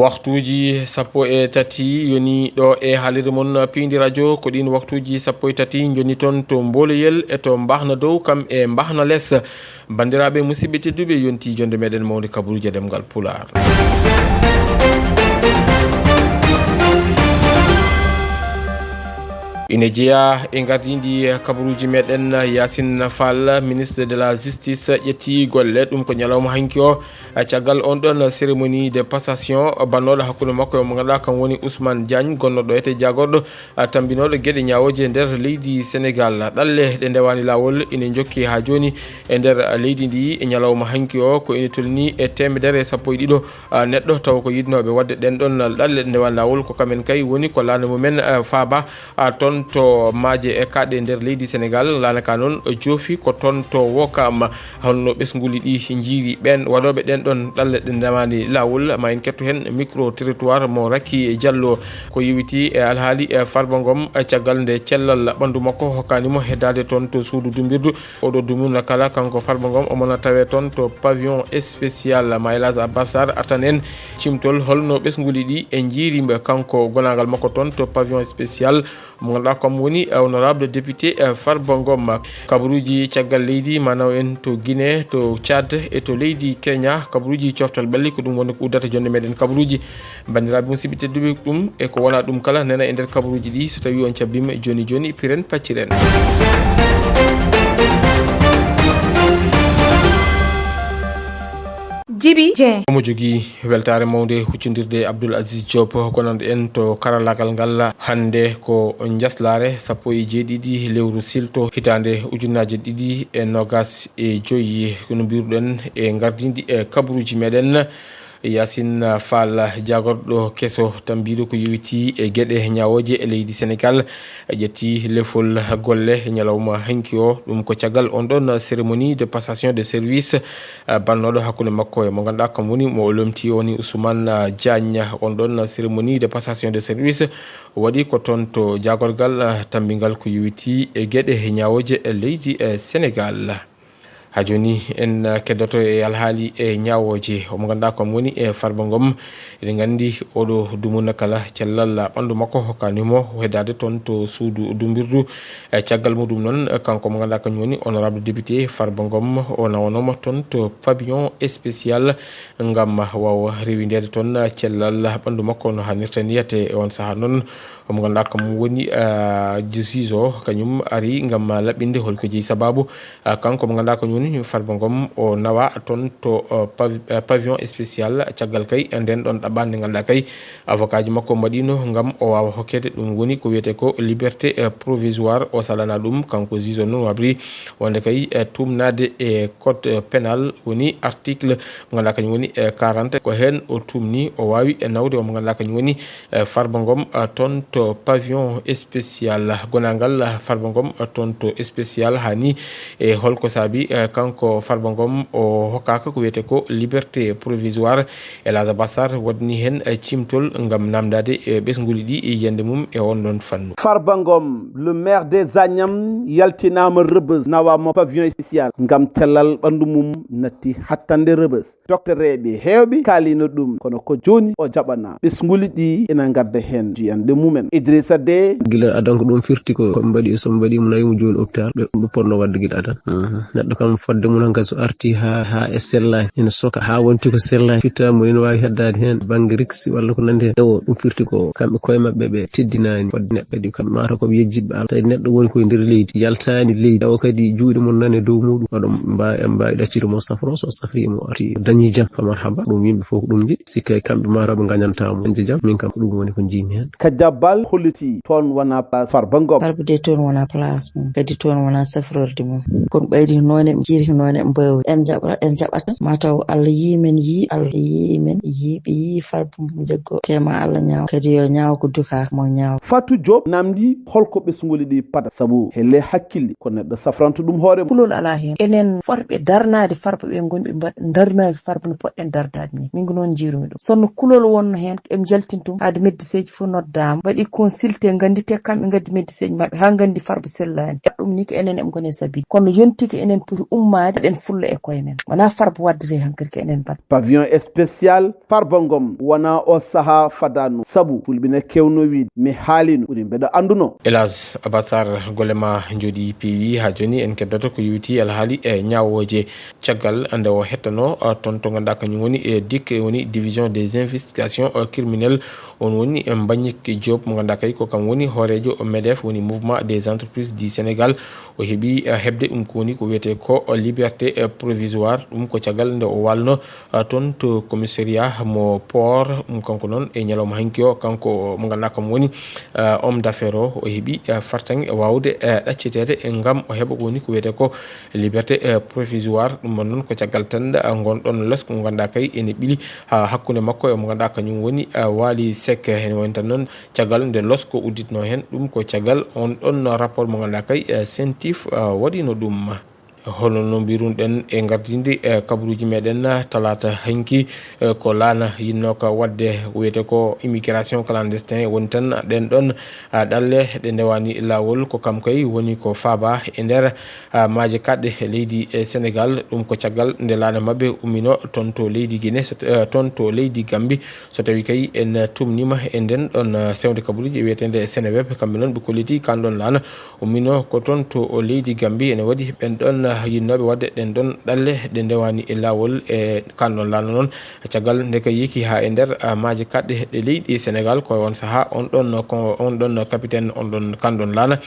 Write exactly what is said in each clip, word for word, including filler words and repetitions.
Waktuuji sappo e tati yoni ɗo e haalirde mon piindi radio, ko ɗiin waktuuji sappo e tati njoni toon to Mbooloyel e to Mbahna Dow, kam e Mbahna Les. Banndiraaɓe, musidɓe tedduɓe, yonti jonde meɗen mawde kabaruuji e ɗemngal Pulaar. Ine jeyaa e ngardiindi kabaruuji meɗen, Yacine Fall, ministre de la Justice, ƴetti golle. Ɗum ko ñalawma hanki o, caggal on ɗon cérémonie de passation bannooɗo hakkunde makko e mo ngannduɗaa kam woni Ousmane Diagne, gonnooɗo ɗo etee jaagorɗo, a, tambinooɗo geɗe ñaawooje nder leydi Senegal. Ɗalle ɗe ndewaani laawol ine njokki haa jooni e nder leydi ndi. E ñalawma hanki o, ko ine tolni e teemedere e sappo e ɗiɗo, a, neɗɗo tawa ko yiɗnooɓe waɗde ɗen ɗon ɗalle ɗe ndewaani laawol, ko kamen kay woni ko laana mumen, a, faaba, a, toon to maaje e kaaɗe nder leydi Senegal. Laana ka noon joofi ko toon to Wokam. Holno ɓesnguuli ɗi njiiri ɓeen waɗooɓe ɗeen ɗoon ɗalle ɗe ndewaani laawol? Ma en ketto heen micro trottoir mo Racky Diallo, ko yowiti e alhaali e Farba Ngom, e caggal nde cellal ɓanndu makko hokkaani mo heddaade toon to suudu dumbirdu. Oɗo dumunna kala, kanko Farba Ngom, omo na tawee toon to pavillon spécial. Ma El Hadj Abbas Sarr attan en cimtol holno ɓesnguuli ɗi e njiiri mba kanko gonaangal makko toon to pavillon spécial. Mo ngannduɗaa kam woni honorable député, eh, Farba Ngom. Kabaruuji caggal leydi, ma naw en to Guinée, to Tchad e to leydi Kenya. Kabaruuji coftal ɓalli, ko ɗum woni ko uddata jonde meɗen kabaruuji. Banndiraaɓe musidɓe tedduɓe, ɗum e ko wonaa ɗum kala nana e nder kabaruuji ɗi. So tawii on cabbima jooni jooni, piren pacciren. Jibi Dieng. Omo jogii weltaare mawnde huccondirde e Abdoul Aziz Diop, ko nanɗo en to karallaagal ngal. Hannde ko njaslaare sappo e jeeɗiɗi lewru silto hitaande ujunnaaje ɗiɗi e noogas e joyi. Kono mbiruɗen e ngardiindi e kabaruuji meɗen. Yacine Fall, jaagorɗo keso tambiiɗo ko yowitii e geɗe ñaawooje e leydi Senegal, ƴetti lefol golle ñalawma hanki o. Ɗum ko caggal on ɗon cérémonie de passation de service, ah, bannooɗo hakkunde makko e mo ngannduɗaa kam woni mo o lomti, o woni Ousmane, ah, Diagne. On ɗon cérémonie de passation de service waɗi ko toon to jaagorgal, ah, tambingal ko yowitii e geɗe ñaawooje e leydi, eh, Senegal. Haa jooni en, ah, keddoto e alhaali e ñaawooje. Omo ngannduɗaa kam woni e Farba Ngom. Eɗen nganndi oɗo dumunna kala cellal ɓanndu makko hokkaani mo heddaade toon to suudu dumbirdu. E caggal muɗum noon, kanko mo ngannduɗaa kañum woni honorable député Farba Ngom, o nawanooma toon to pavillon spécial ngam waawa rewindeede toon cellal ɓanndu makko no haanirta ni. Te e on sahaa noon, omo ngannduɗaa kam woni, ah, juge o, kañum ari ngam laɓɓinde hol ko jeyi sabaabu. Ah, kanko mo ngannduɗaa ko woni Farba Ngom, o nawa toon to, ah, pav-, ah, pavillon spécial. Caggal kay nden ɗon ɗaɓɓaande ngannduɗaa kay avocat ji makko mbaɗino ngam o waawa hokkeede, ɗum woni ko wiyetee ko liberté, eh, provisoire. O salana ɗum, kanko juge o noon wabri wonde kay, eh, tuumnaade e code, eh, pénal, woni article mo ngannduɗaa kañum woni, eh, quarante. Ko heen o tuumni o waawi, eh, nawde o mo ngannduɗaa kañum woni, eh, Farba Ngom, eh, toon to pavillon spécial. Gonaangal, eh, Farba Ngom, eh, toon to spécial. Haa ni, e holko saabi, eh, kanko Farba Ngom o hokkaaka ko wiyetee ko liberté provisoire? El Hadj Abbas Sarr waɗni heen, eh, cimtol ngam naamndaade, eh, ɓesnguuli ɗi e yiyannde mum e on ɗon fannu. Farba Ngom, le maire des Agnam, yaltinaama Rebeuss, nawaama pavillon spécial ngam cellal ɓanndu mum natti hattande Rebeuss. Doktoreeɓe heewɓe kaalino ɗum, kono ko jooni o jaɓanaa. Ɓesnguuli ɗi ina ngadda heen jiyannde mumen. Idrissa Dé. Gila adan ko ɗum firti ko, ko ɓe mbaɗi, so ɓe mbaɗi mo nawi mo jooni hôpital, ɓe, ɓe potno waɗde gila adan. Mhm. Neɗɗo kam fodde mum hankadi so arti haa, haa e sellaani, ina soka, haa wonti ko sellaani, fitta mo ina waawi heddaade heen bannge riksi walla ko nanndi heen. Ewo, ɗum firti ko kamɓe koye maɓɓe ɓe teddinaani fodde neɗɗo kadi, kamɓe mataw ko ɓe yejjitɓe Allah. Tawi neɗɗo woni koye nder leydi, yaltaani leydi, tawa kadi juuɗe mum nana e dow muɗum, oɗon mbaawi, en mbaawi ɗaccirde mo safro, so safri mo arti dañi jam, ko marhaba, ɗum yimɓe fof ko ɗum njiɗi. Sikkay kamɓe mataw ɓe ngañanta mo dañde jam, min kam ko ɗum woni ko njiimi heen. Ka jabbal holliti toon wona place Farba Ngom. Farba de toon wona place mum, kadi toon wona safrorde mum. Kono ɓaydi noone, jiiri noone mbawi. En jaɓra, en jaɓata. Ma taw Allah yii men, yii Allah yii men, yii ɓe yii Farba mum jaggo. Tema Allah ñaawa. Kadi yo ñaawa ko dukaaka mo ñaawa. Fatou Diop namdi holko ɓesnguuli ɗi pata, sabu hele hakkille ko neɗɗo safranta ɗum hoore mum. Kulol alaa heen. Enen fotɓe darnaade Farba ɓe ngonɓe mbaɗ-, darnaaki Farba no poɗɗen dardaade ni. Min ko noon njiirumi ɗum. Sonno kulol wonno heen, en jaltin ɗum. Haade meddiseeji fof noddaama. Mbaɗi consulté, nganndi te kamɓe ngaddi meddiseeji maɓɓe, haa nganndi Farba sellaani. Ɗum ni ko enen eɓe ngoni e sabiiji. Kono yonti ko enen poti Ummaade ɗen fulla e koye men. Wonaa Farba waddere hankadi ko enen mbaɗa. Pavillon spécial Farba Ngom wonaa o sahaa fadaano. Sabu fulɓe ne kewno wiide, mi haalino ɓuri mbeɗa annduno. Hélas, Abassar, golle ma njooɗi peewi. Haa jooni en keddoto ko yowiti alhaali e ñaawooje. Caggal nde o hettano, ah, toon to ngannduɗaa kañum woni e dik, woni division des investigations, ah, criminelles. On woni, eh, Mbagnick Diop mo ngannduɗaa kay ko kam woni hooreejo MEDEF, woni Mouvement des Entreprises du Sénégal. O heɓi, eh, heɓde ɗum ko woni ko wiyetee ko liberté, eh, provisoire. Ɗum ko caggal nde o waalno, eh, toon to commissariat mo port. Ɗum kanko noon e ñalawma hanki o, kanko mo ngannduɗaa kam woni, eh, homme d'affaires o, o heɓi, eh, fartaŋŋe waawde, eh, ɗacciteede ngam o heɓa ko woni ko wiyetee ko liberté, eh, provisoire. Ɗum noon ko caggal tan, eh, ngon ɗoon losko mo ngannduɗaa kay ene ɓili haa hakkunde makko e mo ngannduɗaa kañum woni, eh, Waly Seck. Heen woni tan noon caggal nde losko udditnoo heen, ɗum ko caggal on ɗoon rapport mo ngannduɗaa kay, eh, CENTIF, eh, waɗino ɗum. Hono no mbirunoɗen e gardinde, eh, kabaruuji meɗen, eh, talaata hanki, eh, ko laana yinnoo ka waɗde ko wiyetee ko immigration clandestin woni tan ɗeen ɗoon, eh, ɗalle ɗe ndewaani laawol, ko kam kay woni ko faaba e nder, ah, maaje kaɗɗe leydi, eh, Senegal. Ɗum ko caggal nde laana maɓɓe ummino toon to leydi Guinée, so, eh, toon to leydi Gambie. So tawi kay en tumnima e nden ɗon, ah, sewnde kabaruuji wiyeteende Seneweb, kamɓe noon ɓe kolliti kan ɗon laana ummino ko toon to leydi Gambie. Ene waɗi ɓen ɗon, ah, yinnooɓe waɗde ɗen ɗon ɗalle ɗe ndewaani e laawol e kan ɗon laana noon. Caggal nde kay yiki haa e nder, ah, maaje kaɗɗe ɗe leydi Senegal, ko on sahaa on ɗon, ko on ɗon capitaine on ɗon kan ɗon laana,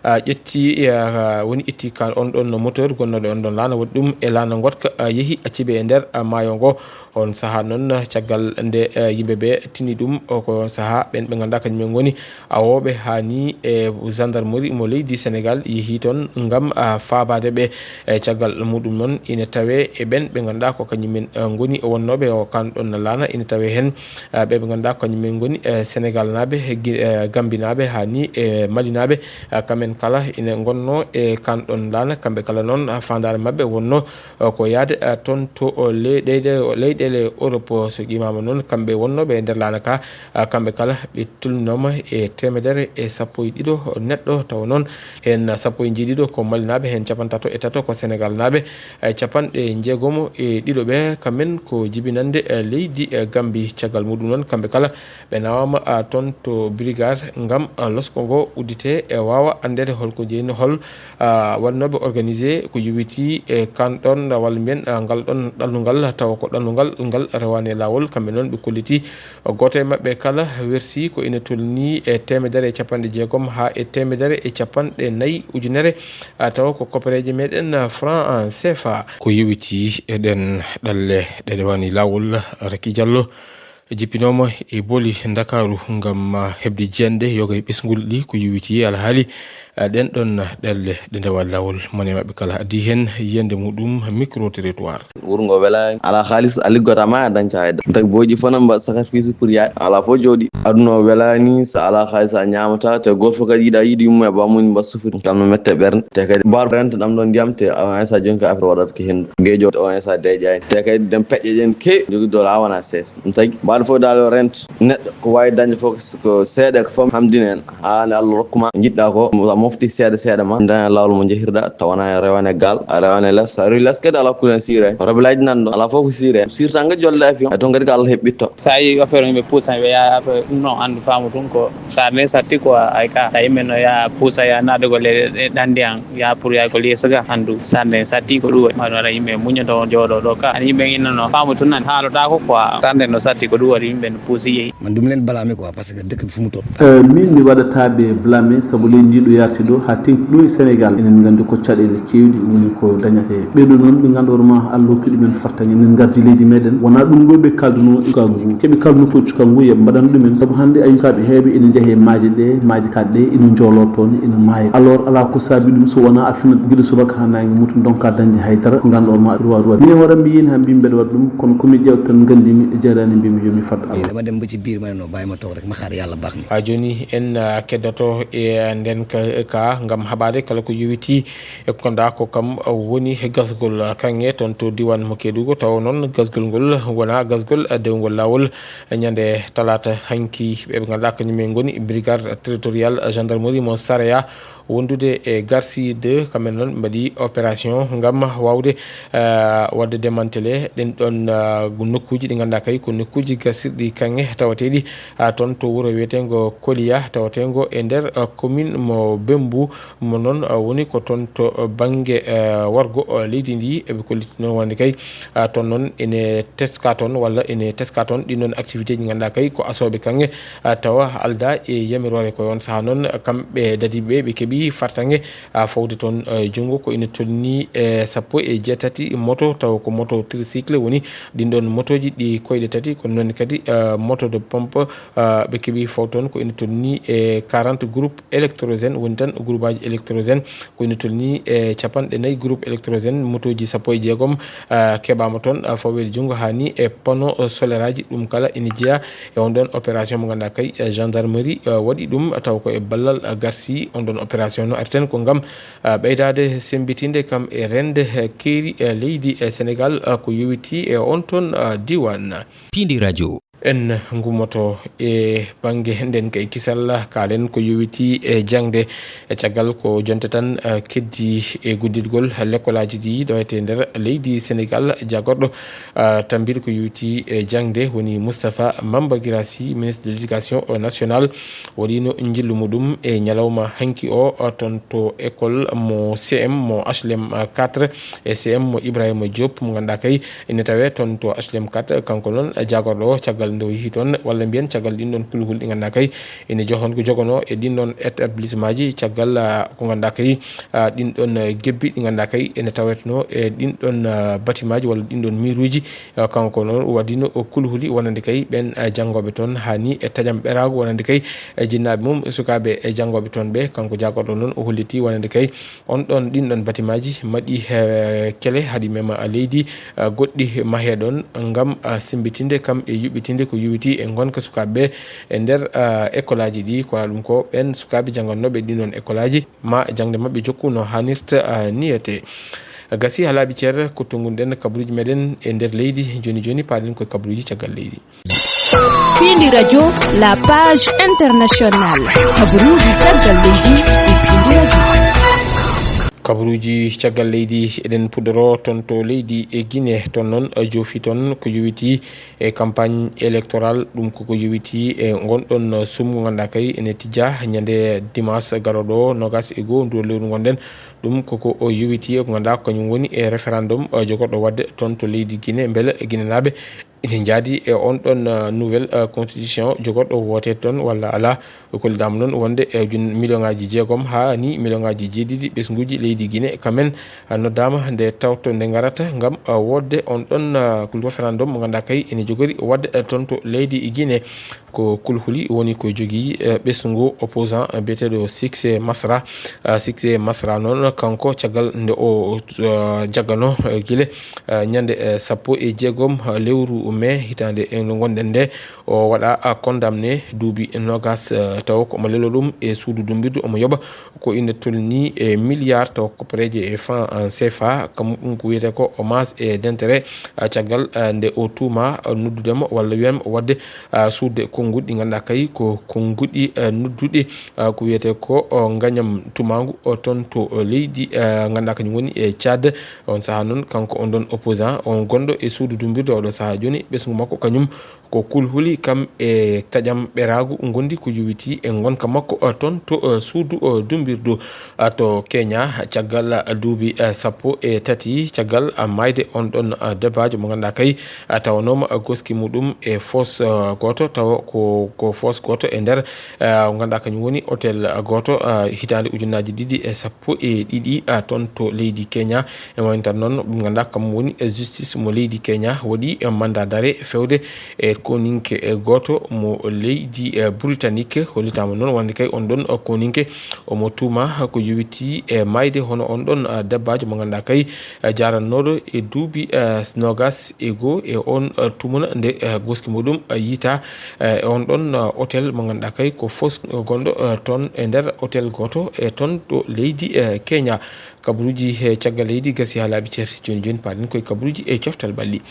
ah, ƴetti, ah, woni itti kan on ɗon moteur gonnooɗo on ɗon laana, waɗi ɗum e laana ngotka, ah, yehi acci ɓe e nder, ah, maayo ngo. On sahaa noon, caggal nde, eh, yimɓe ɓe tini ɗum, o ko on sahaa ɓen ɓe ngannduɗaa kañum en ngoni awooɓe haa ni e gendarmerie mo leydi Senegal yehi toon ngam, ah, faabaade ɓe. E caggal muɗum noon ina tawee e ɓen ɓe ngannduɗaa ko kañum en, eh, ngoni wonnooɓe o kan ɗon laana, ina tawee heen, eh, ɓe ɓe ngannduɗaa ko kañum en ngoni, eh, Senegal naaɓe, Gi-, eh, Gambi naaɓe haa ni e Mali naaɓe, eh, kamɓe kala ina ngonnoo e kan ɗon laana. Kamɓe kala noon, ah, faandaare maɓɓe wonnoo, eh, ko yahde, eh, toon to, oh, leyɗeele, leyɗeele Europe. So ƴimaama noon, kamɓe wonnooɓe e nder laana ka, ah, kamɓe kala ɓe tolninooma e teemedere e sappo e ɗiɗo neɗɗo, tawa noon heen sappo e njeeɗiɗo ko Malinaaɓe, heen capanɗe tato e tato ko Senegalnaaɓe, eh, capanɗe njeegomo e ɗiɗo ɓe, kamɓe ko jibinannde, eh, leydi, eh, Gambi. Caggal muɗum noon, kamɓe kala ɓe nawaama, ah, toon to brigade ngam, ah, losko ngo udditee e waawa anndeede hol ko jeyi, hol, ah, waɗnooɓe organisé ko yowitii e kan ɗon, walla mbiyen, ah, ngal ɗon ɗalnungal, tawa ko ɗalnungal ngal rewaani e laawol. Kamɓe noon ɓe kolliti gooto e maɓɓe kala wersi ko ina tolnii e teemedere e capanɗe jeegom haa e teemedere e capanɗe nayi ujunere, ah, tawa ko kopereeje meɗen, ah, franc, ah, C F A. Ko yowitii e ɗen ɗalle ɗe rewaani laawol, Racky Diallo jippinooma e booli Ndakaaru ngam, ah, heɓde jeenɗe yoga e ɓesngol ɗi ko yowitii e alhaali, ah, ɗen ɗon ɗalle ɗe ndewa laawol. Mone maɓɓe kala addi heen yiyannde muɗum Micro Trottoir. Wuro ngo welaani, alaa haalis, a liggoto ma, a dañca hay dara. Tagi booji fof nan mbaɗa sacrifice pour yaade. Alaa fof jooɗi. Aduna o welaani, so alaa haalis a ñaamataa, te gooto fof kadi yiɗa yiɗi yumma e bamum mbaɗa sufri. Kam no mette ɓernde. Te kadi mbaɗa rente ɗam ɗon ndiyam, te a waawaa so a jonki affaire waɗata ko henndu. Geejo o en so a deeƴaani. Te kadi dem peƴƴe ɗen keewi, jogi doole haa wona seesa. Ɗum tagi, mbaɗa fof daal yo rente. Neɗɗo ko waawi dañde fof ko seeɗa ko fof hamdina en. Haa nde Allah rokku ma, njiɗɗa ko, a mofti seeɗa seeɗa ma, daña laawol mo njehirɗa, tawa wona rewane gaal, a rewane les, a rewi les kadi ala kulen siire. Robilaaji nan ɗo, ala fof ko siire. Sirtanga jolde avion, e toon kadi ko Allah heɓɓitto. Sa yi affaire yimɓe puusa, ɓe yaa affaire ɗum noon, anndu faamu tun ko sa nden satti ko ay ka, sa yimɓe no yaa puusa, yaa naade ko le ɗandi an, yaa pour yaa ko liye soga, anndu sa nden satti ko ɗum waɗi. Maɗum waɗa yimɓe muñoto jooɗo ɗo ka. An yimɓe inna no faamu tun nan, haalotaako quoi. Sa nden no satti ko ɗum waɗi yimɓe no puusi yehi. Man, du ma leen blâmer quoi, parce que dëkk bi fu mu toll. Euh, min, mi waɗataa ɓe blâmer, sabu leydi ndi ɗo yarti ɗo, haa teŋti ɗo e Sénégal. Enen nganndi ko caɗeele keewɗe woni ko dañatee. Ɓee ɗoo noon ɓe ngannduɗaa ma Allah hokki ɗumen fartaŋŋe, min ngardi leydi meɗen. Wonaa ɗum ɗo ɓe kaldunoo e suka ngu. Keɓe kaldunoo ko e suka ngu, yo ɓe mbaɗan ɗumen. Sabu hannde a yii sukaaɓe heewɓe ene njehee maaje ɗe, maaje kaɗɗe, ene njooloo toon, ene maaya. Alors, alaa ko saabi ɗum so wonaa a finat gila subaka haa naange muta, ndonkaa dañde hay dara, ko ngannduɗaa ma ɗum waɗi waɗi. Min e hoore am mi yiini haa mbiimi mbeɗa waɗa ɗum, kono ko mi ƴeewta tan nganndimi e jaraani mbiimi yo mi fad Allah. Dama dem ba ci biir ma ne non, bàyyi ma toog rek, ma xaar Yàlla baax na. Haa jooni en, ah, keddoto e nden ka, ka ngam haɓaade kala ko yowitii e ko ngannduɗaa ko kam woni gasgol kaŋŋe toon to diiwaan mo Keedugu. Tawa noon gasgol ngol wonaa gasgol dewngol laawol. Ñande talaata hanki, ɓe ɓe ngannduɗaa kañum en ngoni brigade territoriale gendarmerie mo Saraya. Wondude e Garsi deux, kamɓe noon mbaɗi opération ngam waawde, ah, waɗde démantelé ɗen ɗon, ah, nokkuuji ɗi ngannduɗaa kay ko nokkuuji gasirɗi kaŋŋe tawateeɗi, ah, toon to wuro wiyeteengo Koliya, tawateengo e nder, ah, commune mo Bembu, mo noon, ah, woni ko toon to, ah, bannge, ah, wargo, ah, leydi ndi. Eɓe kolliti noon wonde kay, ah, toon noon ene teska toon walla ene teska toon ɗin ɗon activité ji ngannduɗaa kay ko asooɓe kaŋŋe, ah, tawa aldaa e yamiroore. Ko e on sahaa noon kamɓe dadiiɓe ɓe keɓi fartaŋŋe, ah, fawde toon, ah, junngo ko ina tolni e sappo e jeetati moto, tawa ko moto tricycle woni ɗin ɗon motooji ɗi koyɗe tati, kono noon kadi, ah, moto de pompe, ah, ɓe keɓi faw toon ko ina tolni e quarante groupe électrogène, woni tan groupe aji électrogène ko ina tolni e capanɗe nayi groupe électrogène, motooji sappo e jeegom, ah, keɓaama toon, ah, faweede junngo haa ni e panneau solaire aji. Ɗum kala ina jeyaa e on ɗon opération mo ngannduɗaa kay, eh, gendarmerie, eh, waɗi ɗum taw ko e ballal, eh, Garsi. On ɗon opération no arten ko ngam, eh, ɓeydaade semmbitinde kam e rende, eh, keeri, eh, leydi, eh, Sénégal, eh, ko yowiti e on ton, eh, diiwaan. Piindi radio. En ngummoto e bannge nden kay kisal, kaalen ko yowiti e jaŋde. E caggal ko jonte tan, eh, keddi e gudditgol lekkolaaji ɗi ɗo e nder leydi Sénégal, jagorɗo, eh, tambiiɗo ko yowiti e jaŋde woni Moustapha Mamba Guirassy, ministre de l'éducation nationale, waɗiino njillu muɗum e ñalawma hanki o, eh, toon to école mo C M mo H L M quatre e C M mo Ibrahima Diop mo ngannduɗaa kay ene tawee toon to H L M quatre. Kanko noon jagorɗo o, caggal nde o yehi toon, walla mbiyen caggal ɗin ɗon kulhuli ɗi ngannduɗaa kay ene jogon, ko jogonoo e ɗin ɗon établissement ji, caggal, ah, ko ngannduɗaa kay, ah, ɗin ɗon, ah, gebbi ɗi ngannduɗaa kay ene tawetnoo e ɗin ɗon, ah, bâtiment ji walla ɗin ɗon miiruuji. Ah, kanko noon waɗiino o kulhuli wonande kay ɓen, ah, janngooɓe toon, haa ni e taƴam ɓeraagu wonande kay e jinnaaɓe mum, sukaaɓe e janngooɓe toon ɓe. Kanko jagorɗo noon o holliti wonande kay on ɗon, ɗin ɗon bâtiment ji maɗi, eh, kele haɗi mema leydi, eh, goɗɗi mahee ɗon ngam, eh, semmbitinde kam e yuɓɓitinde ko yowiti e ngonka sukaaɓe ɓe e nder, eh, école aji ɗi. Ko waɗa ɗum ko ɓen sukaaɓe janngannooɓe ɗin ɗon école aji ma jaŋde maɓɓe jokku no haanirta, eh, niyete. Gasi haa laaɓi cer, ko tunnguɗen kabaruuji meɗen e nder leydi. Jooni jooni paaɗen koye kabaruuji caggal leydi. Piindi radio, la page internationale. Kabaruuji caggal leydi e piindi radio. Kabaruuji caggal leydi, eɗen puɗɗoro toon to leydi e Guinée. Toon noon, eh, joofi toon ko yowiti e campagne électorale. Ɗum koko yowiti e ngon ɗon, eh, suumu ngannduɗaa kay ene tijja ñande dimanche garooɗo, noogas e goo ndu lewru ngonɗen. Ɗum koko o yowiti e ko ngannduɗaa ko kañum woni e référendum, eh, jogorɗo waɗde toon to leydi Guinée. Mbele Guinénaaɓe ene njaadi e on ɗon, eh, nouvelle, eh, constitution jogorɗo woote toon walla alaa? Ɓe kollidaama noon wonde e ujun-, million ŋaaji jeegom haa ni million ŋaaji jeeɗiɗi ɓesnguuji leydi Guinée, kamen, eh, noddaama nde tawto nde ngarata ngam, eh, woodde on ɗon, eh, référendum mo ngannduɗaa kay ene jogori waɗde, eh, toon to leydi Guinée. Ko kulhuli woni ko jogii, eh, ɓesngu opposant, eh, biyeteeɗo Sixte Masra. Eh, Sixte Masra noon, kanko caggal nde o, eh, jaggano, eh, gila, eh, ñande, eh, sappo e jeegom, eh, lewru mai hitaande e nde ngonɗen nde, o waɗa, eh, condamné duuɓi noogas, eh, tawa ko omo leloo ɗum e suudu dumbirdu, omo yoɓa ko ina tolni e milliard taw koppareeje e franc, eh, C F A, kam ɗum ko wiyetee ko hommage et d'intérêt, eh, caggal, eh, nde o tuuma, eh, noddude mo walla wiyan mo waɗde, eh, suuɗde konnguɗi ɗi ngannduɗaa kay ko konnguɗi, eh, nodduɗi, eh, ko wiyetee ko, o, ngañam tumaangu, o, toon to, o, leydi, eh, ngannduɗaa kañum woni e Tchad. On sahaa noon kanko on ɗon opposant, on gonɗo e suudu dumbirdu oɗo sahaa jooni, ɓesngu makko kañum ko kulhuli kam e taƴam ɓeraagu ngondi ko yowiti e ngonka makko, o, toon to, o, suudu, o, dumbirdu, a, to Kenya, caggal, a, duuɓi, a, sappo e tati, caggal, a, maayde on ɗon, a, debbaajo mo ngannduɗaa kay, a, tawanooma, a, goski muɗum e foos, a, gooto, tawa ko, ko foos gooto e nder, a, ko ngannduɗaa kañum woni hôtel, a, gooto, a, hitaande ujunnaaji ɗiɗi e sappo e ɗiɗi, a, toon to leydi Kenya. E wayno tan noon, ɗum ngannduɗaa kam woni, e, justice mo leydi Kenya waɗi, e, mandat d'arrêt fewde e kooninke, e, gooto mo leydi, e, Britannique. Hollitaama noon wonde kay on ɗon, e, kooninke omo tuuma ko yowiti e maayde hono on ɗon, e, debbaajo mo ngannduɗaa kay, e, jaarannooɗo e duuɓi, e, noogas e goo e on, e, tumuna nde, e, goski muɗum, e, yiita, e, on ɗon, e, hôtel mo ngannduɗaa kay ko foos, e, gonɗo, e, toon e nder hôtel gooto e toon ɗo leydi, e, Kenya. Kabaruuji he caggal leydi gasi haa laaɓi cer. Jooni jooni paaɗen koye kabaruuji e coftal ɓalli.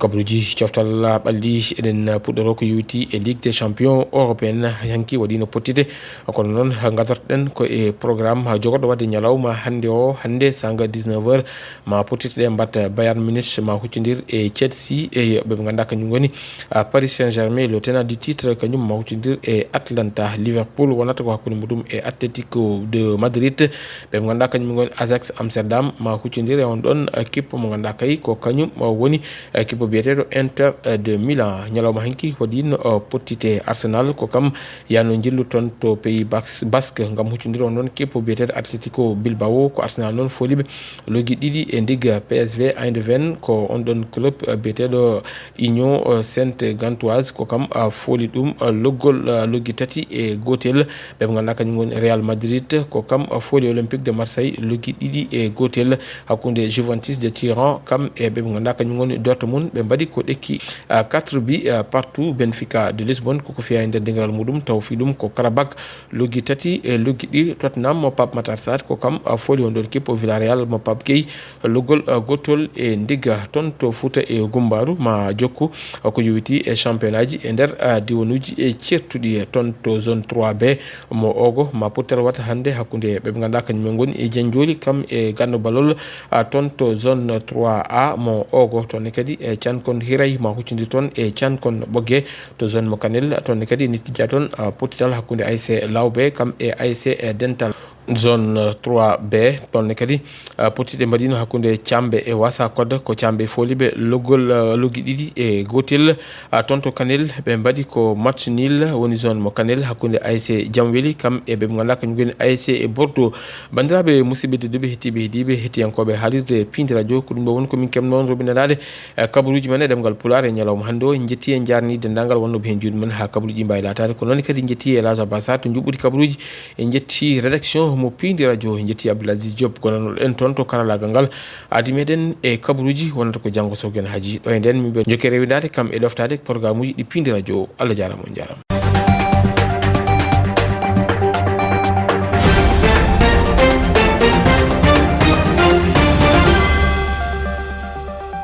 Kabaruuji coftal ɓalli, eɗen puɗɗoro ko yowiti e Ligue des Champions européenne. Hanki waɗiino pottite, kono noon ngadortoɗen ko e programme jogorɗo waɗde ñalawma hannde o. Hannde sanga dix-neuf heures, ma pottite ɗe mbaɗa. Bayern Munich ma huccondir e Chelsea, e ɓe ngannduɗaa kañum ngoni, ah, Paris Saint-Germain, le tenant du titre, kañum ma huccondir e Atlanta. Liverpool wonata ko hakkunde muɗum e Atletico de Madrid, ɓe ngannduɗaa kañum ngoni Ajax Amsterdam ma huccondir e on ɗon, ah, kippo mo ngannduɗaa kay ko kañum, ah, woni eh, kippo biyeteeɗo Inter, eh, de Milan. Ñalawma hanki waɗiino, eh, pottite. Arsenal ko kam yaano njillu toon to pays Bas-, Basque ngam huccondire on ɗon kippo biyeteeɗo Atletico Bilbao. Ko Arsenal noon fooli ɓe loggi ɗiɗi e ndigga. P S V Eindhoven ko on ɗon club, eh, biyeteeɗo Union, eh, Sainte-Gantoise ko kam, eh, fooli ɗum, eh, loggol, eh, loggi tati e gootel. Ɓe ɓe ngannduɗaa kañum woni Real Madrid, ko kam fooli Olympique de Marseille loggi ɗiɗi e gootel. Hakkunde Juventus de Turin kam e ɓe ɓe ngannduɗaa kañum woni Dortmund, ɓe mbaɗi ko ɗekki, ah, quatre buts, ah, partout. Benfica de Lisbonne koko fiya e nder dingiral muɗum, taw fi ɗum ko Karabakh loggi tati e loggi ɗiɗi. Tottenham mo Pape Matar Sarr ko kam, ah, fooli on ɗon kippo Villarreal mo Pape Gueye loggol, ah, gootol e ndigga. Toon to Fouta e Gumbaaru ma jokku, ah, ko yowiti e championnat ji e nder, ah, diwanuuji e ceertuɗi. Toon to zone trois B mo Ogo ma pottal wata hannde hakkunde ɓe ɓe ngannduɗaa kañum en ngoni e Janjoli kam e Ganno Balol, ah, toon to zone trois A mo Ogo. Toon ne kadi e Cankon Hiray ma huccidi toon e Cankon Ɓogge to zone mo Kanel. Toon ne kadi nittija toon, ah, pottital hakkunde A S C Lawbe kam e A S C Dental. Zone, eh, trois B, toon ne kadi, eh, pottiɗe mbaɗiino hakkunde Caambe e Wasa Kodda, ko Caambe fooli ɓe loggol, eh, loggi ɗiɗi e gootel. Ah, toon to Kanel, ɓe mbaɗi ko match nul, woni zone mo Kanel, hakkunde A S C Jamweli, kam e ɓe ngannduɗaa kañum ngoni A S C e Bordeaux. Banndiraaɓe musidɓe tedduɓe, heɗtiiɓe, heɗiiɓe, heɗtiyankooɓe haalirde Piindi Radio, ko ɗum ɗo woni ko min keɓnoo on roɓinanaade, eh, kabaruuji men e ɗemngal Pulaar e ñalawma hannde o. En njettii, en njaarnii denndaangal wonnooɓe heen juuɗe mum haa kabaruuji mbayi laataade. Ko noon kadi en njettii Elhadj Abbas Sarr to njuɓɓudi kabaruuji. En njetti rédaction mo Piindi Radio, en njetti Abdoul Aziz Diop, gonanɗo en toon to karalaagal ngal. Aadi meɗen e kabaruuji wonata ko janngo so ken haaji. Ɗo e nden min ɓe jokke rewindaade kam e ɗoftaade programuuji ɗi Piindi Radio. Allah jaaraama, on jaaraama.